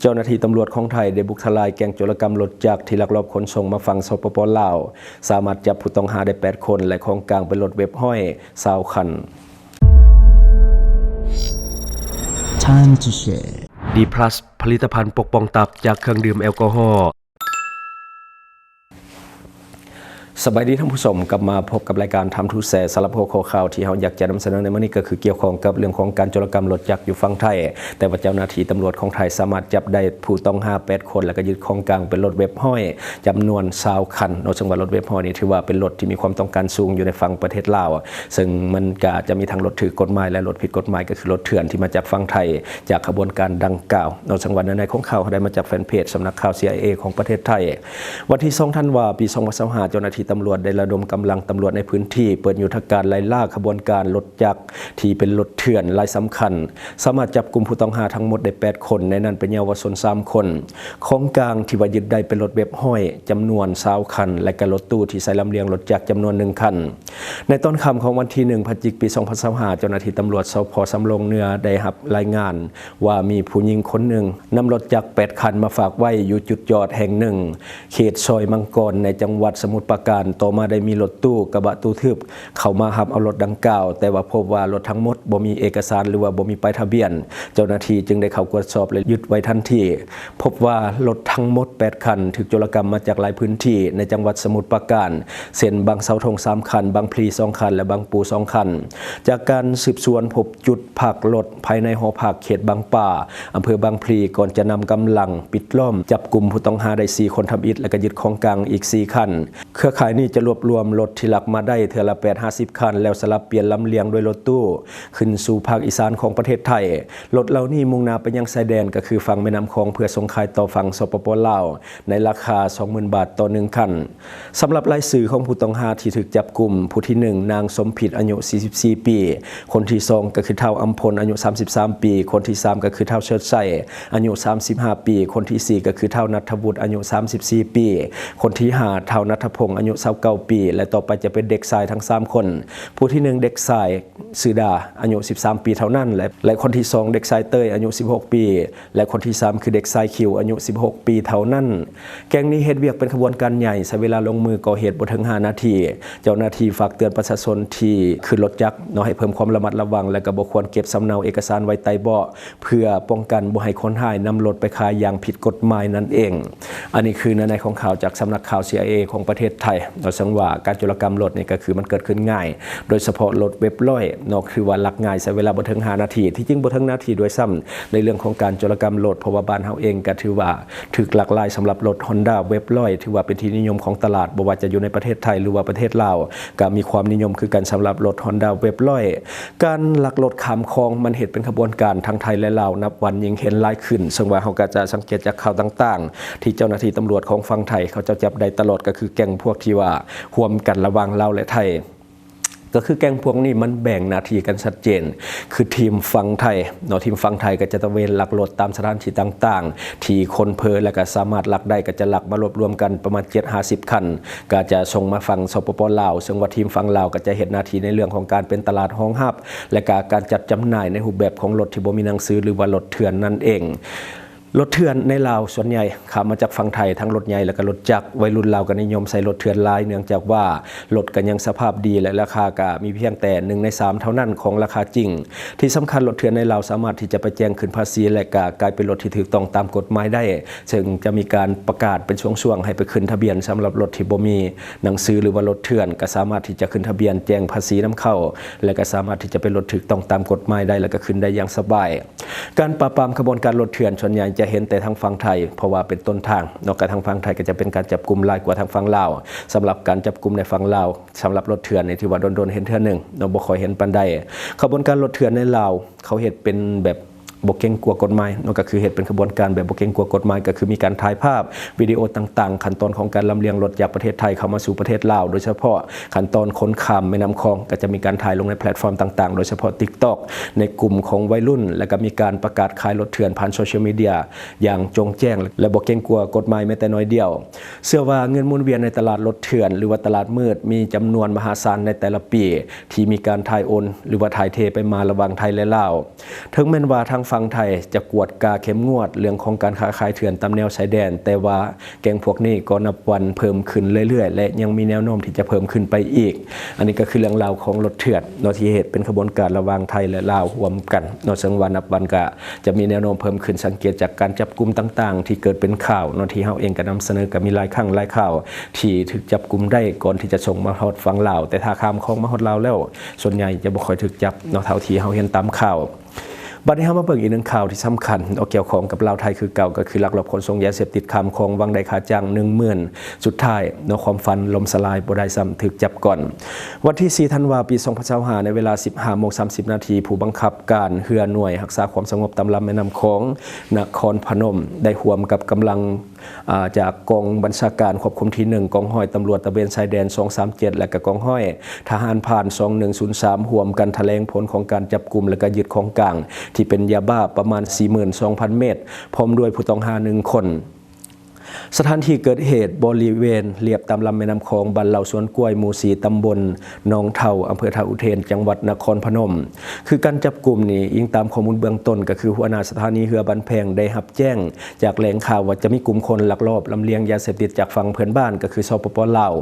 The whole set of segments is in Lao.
ເຈົ້າໜ້າທີ່ຕຳຫຼວດຂອງໄທໄດ້ບຸກທະລາຍແກ້ງໂຈລະກຳລົດຈັກທີ່ລັກລອບຂົນສົ່ງມາຝັ່ງ ສປປ ລາວ, ສາມາດຈັບຜູ້ຕ້ອງຫາໄດ້ແປດຄົນ ແລະ ຂອງກາງເປັນລົດເວັບຮ້ອຍຊາວຄັນ. Time to share. ດີພລັສ ຜະລິດຕະພັນປົກປ້ອງຕັບຈາກເຄື່ອງດື່ມແອລກໍຮໍ. ສະບາຍດີທ່ານຜູ້ຊົມ, ກັບມາພົບກັບລາຍການ Time to Share. ສຳລັບຫົວຂໍ້ຂ່າວທີ່ເຮົາຢາກຈະນຳສະເໜີໃນມື້ນີ້ ກໍຄືກ່ຽວຂ້ອງກັບເລື່ອງຂອງການໂຈລະກຳລົດຈັກຢູ່ຝັ່ງໄທ, ແຕ່ວ່າເຈົ້າໜ້າທີ່ຕຳຫຼວດຂອງໄທສາມາດຈັບໄດ້ຜູ້ຕ້ອງຫາແປດຄົນ ແລ້ວກໍຍຶດຂອງກາງເປັນລົດເວັບຮ້ອຍຈຳນວນຊາວຄັນເນາະ. ເຊິ່ງວ່າລົດເວັບຮ້ອຍນີ້ຖືວ່າເປັນລົດທີ່ມີຄວາມຕ້ອງການສູງຢູ່ໃນຝັ່ງປະເທດລາວ, ເຊິ່ງມັນກໍຈະມີທັງລົດຖືກກົດໝາຍ ແລະ ລົດຜິດກົດໝາຍ ກໍຄືລົດເຖື່ອນທີ່ມາຈາກຝັ່ງໄທ ຈາກຂະບວນການດັ່ງກ່າວເນາະ. ເຊິ່ງວ່າເນື້ອໃນຂອງຂ່າວ ເຮົາໄດ້ມາຈາກແຟນເພຈສຳນັກຂ່າວ ຊີໄອເອ ຂອງປະເທດໄທ. ວັນທີສອງ ທັນວາ ປີສອງພັນຊາວຫ້າ ເຈົ້າໜ້າທີ່ຕຳຫຼວດໄດ້ລະດົມກຳລັງຕຳຫຼວດໃນພື້ນທີ່ ເປີດຍຸດທະການໄລ່ລ່າຂະບວນການລົດຈັກທີ່ເປັນລົດເຖື່ອນລາຍສຳຄັນ, ສາມາດຈັບກຸມຜູ້ຕ້ອງຫາທັງໝົດໄດ້ແປດຄົນ, ໃນນັ້ນເປັນເຍົາວະຊົນສາມຄົນ. ຂອງກາງທີ່ວ່າຍຶດໄດ້ເປັນລົດເວັບຮ້ອຍຈຳນວນຊາວຄັນ ແລະ ກໍລົດຕູ້ທີ່ໃຊ້ລຳລຽງລົດຈັກຈຳນວນໜຶ່ງຄັນ. ໃນຕອນຄ່ຳຂອງວັນທີໜຶ່ງ ພະຈິກ ປີສອງພັນຊາວຫ້າ ເຈົ້າໜ້າທີ່ຕຳຫຼວດ ສພ ສຳໂລງເໜືອ ໄດ້ຮັບລາຍງານວ່າມີຜູ້ຍິງຄົນໜຶ່ງນຳລົດຈັກແປດຄັນມາຝາກໄວ້ຢູ່ຈຸດຈອດແຫ່ງໜຶ່ງ ເຂດຊອຍມັງກອນ ໃນຈັງຫວັດສະໝຸດປາການ. ຕໍ່ມາໄດ້ມີລົດຕູ້ກະບະຕູ້ທຶບເຂົ້າມາຮັບເອົາລົດດັ່ງກ່າວ, ແຕ່ວ່າພົບວ່າລົດທັງໝົດບໍ່ມີເອກະສານ ຫຼືວ່າບໍ່ມີປ້າຍທະບຽນ. ເຈົ້າໜ້າທີ່ຈຶ່ງໄດ້ເຂົ້າກວດສອບ ແລະ ຍຶດໄວ້ທັນທີ. ພົບວ່າລົດທັງໝົດແປດຄັນຖືກໂຈລະກຳມາຈາກຫຼາຍພື້ນທີ່ໃນຈັງຫວັດສະໝຸດປາການ ເຊັ່ນ ບາງເສົາຖົງສາມຄັນ, ບາງພລີສອງຄັນ ແລະ ບາງປູສອງຄັນ. ຈາກການສືບສວນພົບຈຸດພັກລົດພາຍໃນຫໍພັກເຂດບາງປາ ອຳເພີບາງພລີ ກ່ອນຈະນຳກຳລັງປິດລ້ອມຈັບກຸມຜູ້ຕ້ອງຫາໄດ້ສີ່ຄົນທຳອິດ ແລະ ກໍຍຶດຂອງກາງອີກສີ່ຄັນ. ເຄືອຂ່າຍນີ້ຈະລວບລວມລົດທີ່ລັກມາໄດ້ເທື່ອລະແປດຫາສິບຄັນ ແລ້ວສະຫຼັບປ່ຽນລຳລຽງດ້ວຍລົດຕູ້ຂຶ້ນສູ່ພາກອີສານຂອງປະເທດໄທ. ລົດເຫຼົ່ານີ້ມຸ່ງໜ້າໄປຍັງຊາຍແດນ ກໍຄືຝັ່ງແມ່ນ້ຳຂອງ ເພື່ອສົ່ງຂາຍຕໍ່ຝັ່ງ ສປປ ລາວ ໃນລາຄາສອງໝື່ນບາດຕໍ່ໜຶ່ງຄັນ. ສຳລັບລາຍຊື່ຂອງຜູ້ຕ້ອງຫາທີ່ຖືກຈັບກຸມ, ຜູ້ທີໜຶ່ງ ນາງສົມພິດ ອາຍຸສີ່ສິບສີ່ປີ, ຄົນທີສອງ ກໍຄືທ້າວອຳພົນ ອາຍຸສາມສິບສາມປີ, ຄົນທີສາມ ກໍຄືທ້າວເຊີດໄຊ ອາຍຸສາມສິບຫ້າປີ, ຄົນທີສີ່ ກໍຄືທ້າວນັດທະວຸດ ອາຍຸສາມສິບສີ່ປີ, ຄົນທີຫ້າ ທ້າວນັດທະພົງ ອາຍຸຊາວເກົ້າປີ ແລະ ຕໍ່ໄປຈະເປັນເດັກຊາຍທັງສາມຄົນ. ຜູ້ທີໜຶ່ງ ເດັກຊາຍ ຊື່ດາ ອາຍຸສິບສາມປີເທົ່ານັ້ນ ແລະ ແລະ ຄົນທີສອງ ເດັກຊາຍເຕີຍ ອາຍຸສິບຫົກປີ ແລະ ຄົນທີສາມ ຄືເດັກຊາຍຄິວ ອາຍຸສິບຫົກປີເທົ່ານັ້ນ. ແກ້ງນີ້ເຮັດວຽກເປັນຂະບວນການໃຫຍ່, ໃຊ້ເວລາລົງມືກໍ່ເຫດບໍ່ເຖິງຫ້ານາທີ. ເຈົ້າໜ້າທີ່ຝາກເຕືອນປະຊາຊົນທີ່ຂຶ້ນລົດຈັກເນາະ ໃຫ້ເພີ່ມຄວາມລະມັດລະວັງ ແລະ ກໍບໍ່ຄວນເກັບສຳເນົາເອກະສານໄວ້ໃຕ້ເບາະ ເພື່ອປ້ອງກັນບໍ່ໃຫ້ຄົນຮ້າຍນຳລົດໄປຂາຍຢ່າງຜິດກົດໝາຍນັ້ນເອງ. ອັນນີ້ຄືເນື້ອໃນຂອງຂ່າວຈາກສຳນັກຂ່າວ ຊີໄອເອ ຂອງປະເທດໄທເນາະ. ເຊິ່ງວ່າການໂຈລະກຳລົດນີ້ກໍຄືມັນເກີດຂຶ້ນງ່າຍ, ໂດຍສະເພາະລົດເວັບຮ້ອຍເນາະ ຄືວ່າລັກງ່າຍ, ໃຊ້ເວລາບໍ່ເຖິງຫ້ານາທີ, ທີ່ຈິງບໍ່ເຖິງນາທີດ້ວຍຊ້ຳ ໃນເລື່ອງຂອງການໂຈລະກຳລົດ, ເພາະວ່າບ້ານເຮົາເອງກໍຖືວ່າຖືກລັກຫຼາຍສຳລັບລົດຮອນດ້າເວັບຮ້ອຍ ຖືວ່າເປັນທີ່ນິຍົມຂອງຕະຫຼາດ, ບໍ່ວ່າຈະຢູ່ໃນປະເທດໄທ ຫຼືວ່າປະເທດລາວ ກໍມີຄວາມນິຍົມຄືກັນສຳລັບລົດຮອນດ້າເວັບຮ້ອຍ. ການລັກລົດຂ້າມຂອງມັນເຮັດເປັນຂະບວນການທັງໄທ ແລະ ລາວ ນັບວັນຍິ່ງເຫັນຫຼາຍຂຶ້ນ, ເຊິ່ງວ່າເຮົາກໍຈະສັງເກດຈາກຂ່າວຕ່າງໆ ທີ່ເຈົ້າໜ້າທີ່ຕຳຫຼວດຂອງຝັ່ງໄທເຂົາເຈົ້າຈັບໄດ້ຕະຫຼອດ ກໍຄືແກ້ງພວກທີ່ວ່າຮ່ວມກັນລະຫວ່າງລາວ ແລະ ໄທ. ກໍຄືແກ້ງພວກນີ້ມັນແບ່ງໜ້າທີ່ກັນຊັດເຈນ, ຄືທີມຝັ່ງໄທເນາະ, ທີມຝັ່ງໄທກໍຈະຕະເວນລັກລົດຕາມສະຖານທີ່ຕ່າງໆ ທີ່ຄົນເພີ ແລະ ກໍສາມາດລັກໄດ້ ກໍຈະລັກມາລວບລວມກັນປະມານເຈັດຫາສິບຄັນ ກໍຈະສົ່ງມາຝັ່ງ ສປປ ລາວ, ເຊິ່ງວ່າທີມຝັ່ງລາວກໍຈະເຮັດໜ້າທີ່ໃນເລື່ອງຂອງການເປັນຕະຫຼາດຮອງຮັບ ແລະ ກະການຈັດຈຳໜ່າຍໃນຮູບແບບຂອງລົດທີ່ບໍ່ມີໜັງສື ຫຼືວ່າລົດເຖື່ອນນັ້ນເອງ. ລົດເຖື່ອນໃນລາວສ່ວນໃຫຍ່ຂ້າມມາຈາກຝັ່ງໄທ, ທັງລົດໃຫຍ່ ແລະ ກະລົດຈັກ. ໄວລຸ້ນລາວກໍນິຍົມໃຊ້ລົດເຖື່ອນຫຼາຍ, ເນື່ອງຈາກວ່າລົດກໍຍັງສະພາບດີ ແລະ ລາຄາກໍມີພຽງແຕ່ໜຶ່ງໃນສາມເທົ່ານັ້ນຂອງລາຄາຈິງ. ທີ່ສຳຄັນ, ລົດເຖື່ອນໃນລາວສາມາດທີ່ຈະໄປແຈ້ງຂຶ້ນພາສີ ແລະ ກໍກາຍເປັນລົດທີ່ຖືກຕ້ອງຕາມກົດໝາຍໄດ້. ເຊິ່ງຈະມີການປະກາດເປັນຊ່ວງໆ ໃຫ້ໄປຂຶ້ນທະບຽນ. ສຳລັບລົດທີ່ບໍ່ມີໜັງສື ຫຼືວ່າລົດເຖື່ອນ ກໍສາມາດທີ່ຈະຂຶ້ນທະບຽນແຈ້ງພາສີນຳເຂົ້າ ແລະ ກໍສາມາດທີ່ຈະເປັນລົດຖືກຕ້ອງຕາມກົດໝາຍໄດ້ ແລະ ກໍຂຶ້ນໄດ້ຢ່າງສະບາຍ. ການປາບປາມຂະບວນການລົດເຖື່ອນ ສ່ວນໃຫຍ່ຈະເຫັນແຕ່ທາງຝັ່ງໄທ ເພາະວ່າເປັນຕົ້ນທາງເນາະ, ກະທາງຝັ່ງໄທກໍຈະເປັນການຈັບກຸມຫຼາຍກວ່າທາງຝັ່ງລາວ. ສຳລັບການຈັບກຸມໃນຝັ່ງລາວ ສຳລັບລົດເຖື່ອນນີ້ ຖືວ່າດົນໆເຫັນເທື່ອໜຶ່ງເນາະ, ບໍ່ຄ່ອຍເຫັນປານໃດ. ຂະບວນການລົດເຖື່ອນໃນລາວ ເຂົາເຮັດເປັນແບບ ບໍ່ເກງກົວກົດໝາຍເນາະ, ກໍຄືເຮັດເປັນຂະບວນການແບບບໍ່ເກງກົວກົດໝາຍ, ກໍຄືມີການຖ່າຍພາບ ວິດີໂອຕ່າງໆ, ຂັ້ນຕອນຂອງການລຳລຽງລົດຈາກປະເທດໄທເຂົ້າມາສູ່ປະເທດລາວ, ໂດຍສະເພາະຂັ້ນຕອນຂົນຂ້າມແມ່ນ້ຳຂອງ ກໍຈະມີການຖ່າຍລົງໃນແພລດຟອມຕ່າງໆ, ໂດຍສະເພາະ TikTok ໃນກຸ່ມຂອງໄວລຸ້ນ, ແລະ ກໍມີການປະກາດຂາຍລົດເຖື່ອນຜ່ານໂຊຊຽວມີເດຍຢ່າງໂຈ່ງແຈ້ງ ແລະ ບໍ່ເກງກົວກົດໝາຍແມ້ແຕ່ໜ້ອຍດຽວ. ເຊື່ອວ່າເງິນໝູນວຽນໃນຕະຫຼາດລົດເຖື່ອນ ຫຼືວ່າຕະຫຼາດມືດ ມີຈຳນວນມະຫາສານໃນແຕ່ລະປີ ທີ່ມີການຖ່າຍໂອນ ຫຼືວ່າຖ່າຍເທໄປມາລະຫວ່າງໄທ ແລະ ລາວ. ເຖິງແມ່ນວ່າທາງ ຝັ່ງໄທຈະກວດກາເຂັ້ມງວດເລື່ອງຂອງການຄ້າຂາຍເຖື່ອນຕາມແນວຊາຍແດນ, ແຕ່ວ່າແກ້ງພວກນີ້ກໍນັບວັນເພີ່ມຂຶ້ນເລື້ອຍໆ ແລະ ຍັງມີແນວໂນ້ມທີ່ຈະເພີ່ມຂຶ້ນໄປອີກ. ອັນນີ້ກໍຄືເລື່ອງລາວຂອງລົດເຖື່ອນເນາະ ທີ່ເຮັດເປັນຂະບວນການລະຫວ່າງໄທ ແລະ ລາວຮ່ວມກັນເນາະ, ເຊິ່ງວ່ານັບວັນກໍຈະມີແນວໂນ້ມເພີ່ມຂຶ້ນ, ສັງເກດຈາກການຈັບກຸມຕ່າງໆທີ່ເກີດເປັນຂ່າວເນາະ ທີ່ເຮົາເອງກໍນຳສະເໜີ ກໍມີຫຼາຍຄັ້ງຫຼາຍຄາວທີ່ຖືກຈັບກຸມໄດ້ ກ່ອນທີ່ຈະສົ່ງມາຮອດຝັ່ງລາວ, ແຕ່ຖ້າຂ້າມຂອງມາຮອດລາວແລ້ວ ສ່ວນໃຫຍ່ຈະບໍ່ຄ່ອຍຖືກຈັບເນາະ ເທົ່າທີ່ເຮົາເຫັນຕາມຂ່າວ. ບັດນີ້ເຮົາມາເບິ່ງອີກໜຶ່ງຂ່າວທີ່ສຳຄັນເນາະ ກ່ຽວຂ້ອງກັບລາວໄທຄືເກົ່າ, ກໍຄືລັກລອບຂົນສົ່ງຢາເສບຕິດຂ້າມຂອງວັງໄດ້ຄ່າຈ້າງ ໜຶ່ງໝື່ນ ສຸດທ້າຍເນາະ ຄວາມຝັນລົ້ມສະລາຍ ບໍ່ໄດ້ຊ້ຳ ຖືກຈັບກ່ອນ. ວັນທີສີ່ ທັນວາ ປີສອງພັນຊາວຫ້າ ໃນເວລາ ສິບຫ້າໂມງສາມສິບນາທີ ຜູ້ບັງຄັບການເຮືອໜ່ວຍຮັກສາຄວາມສະຫງົບຕາມລຳແມ່ນ້ຳຂອງນະຄອນພະນົມ ໄດ້ຮ່ວມກັບກຳລັງ ອາ ຈາກກອງບັນຊາການຄວບຄຸມທີໜຶ່ງ ກອງຮ້ອຍຕຳຫຼວດຕະເວນຊາຍແດນສອງສາມເຈັດ ແລະ ກະກອງຮ້ອຍທະຫານຜ່ານສອງໜຶ່ງສູນສາມ ຮ່ວມກັນຖະແຫຼງຜົນຂອງການຈັບກຸມ ແລະ ກະຍຶດຂອງກາງທີ່ເປັນຢາບ້າປະມານ ສີ່ໝື່ນສອງພັນເມັດ ພ້ອມດ້ວຍຜູ້ຕ້ອງຫາໜຶ່ງຄົນ. ສະຖານທີ່ເກີດເຫດ ບໍລິເວນລຽບຕາມລຳແມ່ນ້ຳຂອງ ບ້ານເລົ່າສວນກ້ວຍ ໝູ່ສີ່ ຕຳບົນໜອງເທົາ ອຳເພີທ່າອຸເທນ ຈັງຫວັດນະຄອນພະນົມ. ຄືການຈັບກຸມນີ້ ອີງຕາມຂໍ້ມູນເບື້ອງຕົ້ນ ກໍຄືຫົວໜ້າສະຖານີເຮືອບ້ານແພງ ໄດ້ຮັບແຈ້ງຈາກແຫຼ່ງຂ່າວວ່າ ຈະມີກຸ່ມຄົນລັກລອບລຳລຽງຢາເສບຕິດຈາກຝັ່ງເພື່ອນບ້ານ ກໍຄື ສປປ ລາວ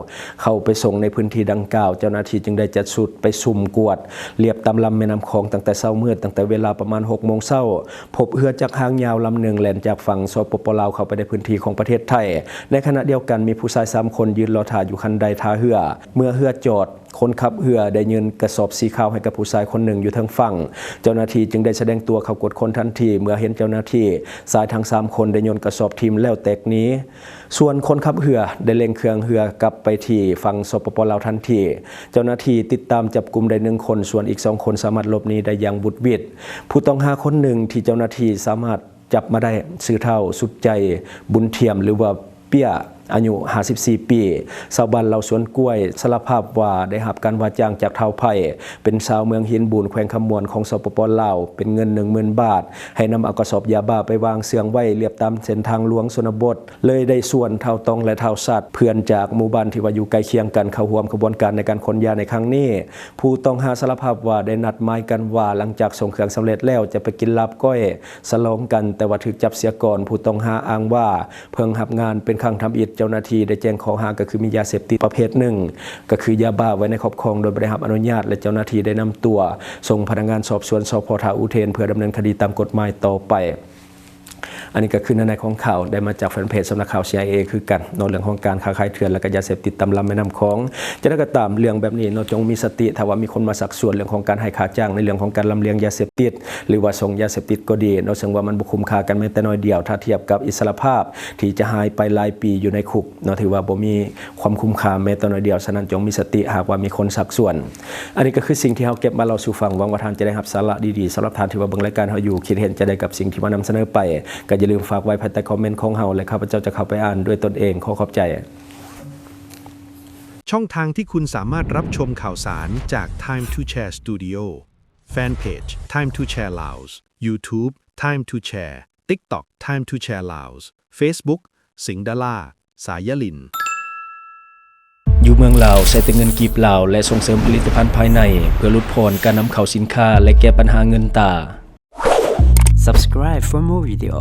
ເຂົ້າໄປສົ່ງໃນພື້ນທີ່ດັ່ງກ່າວ. ເຈົ້າໜ້າທີ່ຈຶ່ງໄດ້ຈັດຊຸດໄປຊຸ່ມກວດລຽບຕາມລຳແມ່ນ້ຳຂອງ ຕັ້ງແຕ່ເຊົ້າມືດ, ຕັ້ງແຕ່ເວລາປະມານຫົກໂມງເຊົ້າ ພົບເຮືອຈັກຫາງຍາວລຳໜຶ່ງແລ່ນຈາກຝັ່ງ ສປປ ລາວ ເຂົ້າໄປໃນພື້ນທີ່ຂອງປະເທດໄທ. ໃນຂະນະດຽວກັນ ມີຜູ້ຊາຍສາມຄົນຢືນລໍຖ້າຢູ່ຄັນໄດທ່າເຮືອ. ເມື່ອເຮືອຈອດ, ຄົນຂັບເຮືອໄດ້ໂຍນກະສອບສີຂາວໃຫ້ກັບຜູ້ຊາຍຄົນໜຶ່ງຢູ່ເທິງຝັ່ງ. ເຈົ້າໜ້າທີ່ຈຶ່ງໄດ້ສະແດງຕົວເຂົ້າກວດຄົ້ນທັນທີ. ເມື່ອເຫັນເຈົ້າໜ້າທີ່, ຊາຍທັງສາມຄົນໄດ້ໂຍນກະສອບຖິ້ມແລ້ວແຕກໜີ. ສ່ວນຄົນຂັບເຮືອໄດ້ເລັ່ງເຄື່ອງເຮືອກັບໄປທີ່ຝັ່ງ ສປປ ລາວ ທັນທີ. ເຈົ້າໜ້າທີ່ຕິດຕາມຈັບກຸມໄດ້ໜຶ່ງຄົນ, ສ່ວນອີກສອງຄົນສາມາດຫຼົບໜີໄດ້ຢ່າງຫວຸດຫວິດ. ຜູ້ຕ້ອງຫາຄົນໜຶ່ງທີ່ເຈົ້າໜ້າທີ່ສາມາດ ຈັບມາໄດ້ຊື່ທ້າວ ສຸດໃຈ ບຸນທຽມ ຫຼືວ່າເປ້ຍ ອາຍຸຫ້າສິບສີ່ປີ ຊາວບ້ານເລົ່າສວນກ້ວຍ ສາລະພາບວ່າໄດ້ຮັບການວ່າຈ້າງຈາກທ້າວໄພ ເປັນຊາວເມືອງຫີນບູນ ແຂວງຄຳມ່ວນ ຂອງ ສປປ ລາວ ເປັນເງິນໜຶ່ງໝື່ນບາດ ໃຫ້ນຳເອົາກະສອບຢາບ້າໄປວາງເຊື່ອງໄວ້ລຽບຕາມເສັ້ນທາງຫຼວງຊົນນະບົດ ເລີຍໄດ້ຊວນທ້າວຕ້ອງ ແລະ ທ້າວສັດ ເພື່ອນຈາກໝູ່ບ້ານທີ່ວ່າຢູ່ໃກ້ຄຽງກັນ ເຂົ້າຮ່ວມຂະບວນການໃນການຂົນຢາໃນຄັ້ງນີ້. ຜູ້ຕ້ອງຫາສາລະພາບວ່າໄດ້ນັດໝາຍກັນວ່າ ຫຼັງຈາກສົ່ງເຄື່ອງສຳເລັດແລ້ວ ຈະໄປກິນລາບກ້ອຍ ສະຫຼອງກັນ, ແຕ່ວ່າຖືກຈັບເສຍກ່ອນ. ຜູ້ຕ້ອງຫາອ້າງວ່າເພິ່ງຮັບງານເປັນຄັ້ງທຳອິດ. ເຈົ້າໜ້າທີ່ໄດ້ແຈ້ງຂໍ້ຫາ ກໍຄືມີຢາເສບຕິດປະເພດໜຶ່ງ ກໍຄືຢາບ້າໄວ້ໃນຄອບຄອງໂດຍບໍ່ໄດ້ຮັບອະນຸຍາດ ແລະ ເຈົ້າໜ້າທີ່ໄດ້ນຳຕົວສົ່ງພະນັກງານສອບສວນ ສພ ທ່າອຸເທນ ເພື່ອດຳເນີນຄະດີຕາມກົດໝາຍຕໍ່ໄປ. ອັນນີ້ກໍຄືໃນຂອງຂ່າວ ໄດ້ມາຈາກແຟນເພຈສຳນັກຂ່າວ ຊີໄອເອ ຄືກັນເນາະ ເລື່ອງຂອງການຄ້າຂາຍເຖື່ອນ ແລະ ກໍຢາເສບຕິດຕາມລຳແມ່ນ້ຳຂອງ. ຢ່າງໃດກໍຕາມ ເລື່ອງແບບນີ້ເນາະ ຈົ່ງມີສະຕິ. ຖ້າວ່າມີຄົນມາຊັກຊວນເລື່ອງຂອງການໃຫ້ຄ່າຈ້າງໃນເລື່ອງຂອງການລຳລຽງຢາເສບຕິດ ຫຼືວ່າສົ່ງຢາເສບຕິດກໍດີເນາະ, ເຊິ່ງວ່າມັນບໍ່ຄຸ້ມຄ່າກັນແມ້ແຕ່ໜ້ອຍດຽວ ຖ້າທຽບກັບອິດສະຫຼະພາບທີ່ຈະຫາຍໄປຫຼາຍປີຢູ່ໃນຄຸກເນາະ, ຖືວ່າບໍ່ມີຄວາມຄຸ້ມຄ່າແມ້ແຕ່ໜ້ອຍດຽວ. ສະນັ້ນ ຈົ່ງມີສະຕິ ຫາກວ່າມີຄົນຊັກຊວນ. ອັນນີ້ກໍຄືສິ່ງທີ່ເຮົາເກັບມາເລົ່າສູ່ຟັງ. ຫວັງວ່າທ່ານຈະໄດ້ຮັບສາລະດີໆ. ສຳລັບທ່ານທີ່ວ່າເບິ່ງລາຍການເຮົາຢູ່ ຄິດເຫັນຈັ່ງໃດກັບສິ່ງທີ່ມານຳສະເໜີໄປ ກໍຢ່າລືມຝາກໄວ້ພາຍໃຕ້ຄອມເມັນຂອງເຮົາ ແລະ ຂ້າພະເຈົ້າຈະເຂົ້າໄປອ່ານດ້ວຍຕົນເອງ. ຂໍຂອບໃຈ. ช่องทางที่คุณสามารถรับชมข่าวสารจาก Time to Share Studio แฟนเพจ Time to Share Laos YouTube Time to Share TikTok Time to Share Laos Facebook สิงห์ดาล่า สายยะลิน ຢູ່ເມືອງລາວ ໃຊ້ແຕ່ເງິນກີບລາວ ແລະ ສົ່ງເສີມຜະລິດຕະພັນພາຍໃນ ເພື່ອຫຼຸດຜ່ອນການນຳເຂົ້າສິນຄ້າ ແລະ ແກ້ບັນຫາເງິນຕາ. Subscribe for more video.